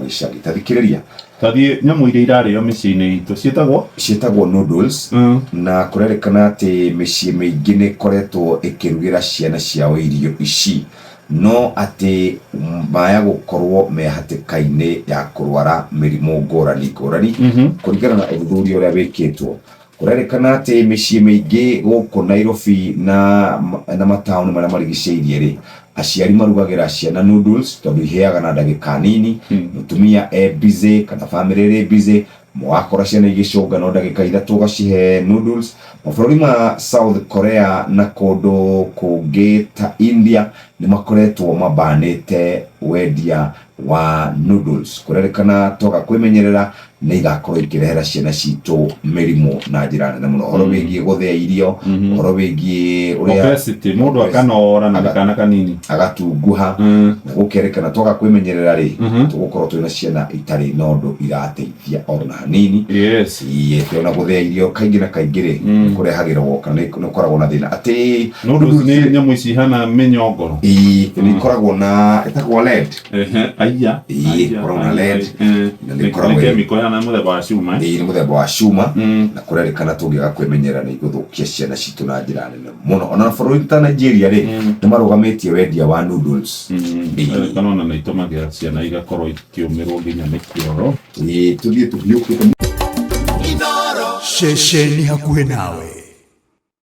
gĩcagi. Ta thikĩrĩria. Tathiĩ nyamũ iria irarĩo mĩciĩ-inĩ itũ ciĩtagwo? Ciĩtagwo noodles. Na kũrerĩkana atĩ mĩciĩ mĩingĩ nĩ ĩkoretwo ĩkĩrugĩra ciana ciao irio ici, no atĩ maya gũkorwo me hatĩka-inĩ ya kũrwara mĩrimũ ngũrani ngũrani kũringana na ũthuthuria ũrĩa wĩkĩtwo. Kũrerĩkana atĩ mĩciĩ mĩingĩ gũkũ Nairobi na na mataũni marĩa marigicĩirie rĩ, aciari marugagĩra ciana noodles tondũ ihĩaga na ndagĩka nini, mũtumia e busy kana bamĩrĩ ĩrĩ busy, wakora ciana igĩcũnga no ndagĩka ithatũ ũgacihe noodles. Mabũrũri ma South Korea na kũndũ kũngĩ ta India nĩ makoretwo mabanĩte wendia wa noodles. Kũrerĩkana twaga kwĩmenyerera nĩ igakorwo ikĩrehera ciana citũ mĩrimũ na njĩra nene mũno. Ũhoro wĩgiĩ gũthĩa irio, ũhoro wĩgiĩ ũrĩa Obesity, mũndũ akanora na nĩ kana kanini. Agatunguha. Na gũkerĩkana twaga kwĩmenyerera rĩ, tũgũkorwo twĩna ciana itarĩ na ũndũ irateithia ona hanini. Ĩĩ, atĩ ona gũthĩa irio kaingĩ na kaingĩ rĩ, nĩ kũrehagĩrwo kana nĩ gũkoragwo na thĩna atĩ Noodles nĩ nyamũ ici ihana mĩnyongoro. Ĩĩ, nĩ ikoragwo na ĩtagwo lead. Ehe, aiya. Ĩĩ, Aiya, ĩkoragwo na aiya, lead. Na nĩ Nĩ ĩkoragwo nĩ chemical ya mũthemba wa cuma. Ĩĩ, nĩ mũthemba wa cuma. Na kũrerĩkana tũngĩaga kwĩmenyerera nĩ igũthũkia ciana citũ na njĩra nene mũno. Ona bũrũri ta Nigeria rĩ, nĩ marũgamĩtie wendia wa noodles. Ĩĩ. Kũrerĩkana ona nĩ itũmagĩra ciana igakorwo ikĩũmĩrwo nginya nĩ kĩoro. Ĩĩ, tũthiĩ tũhiũkĩte. Ceceni hakuhĩ nawe.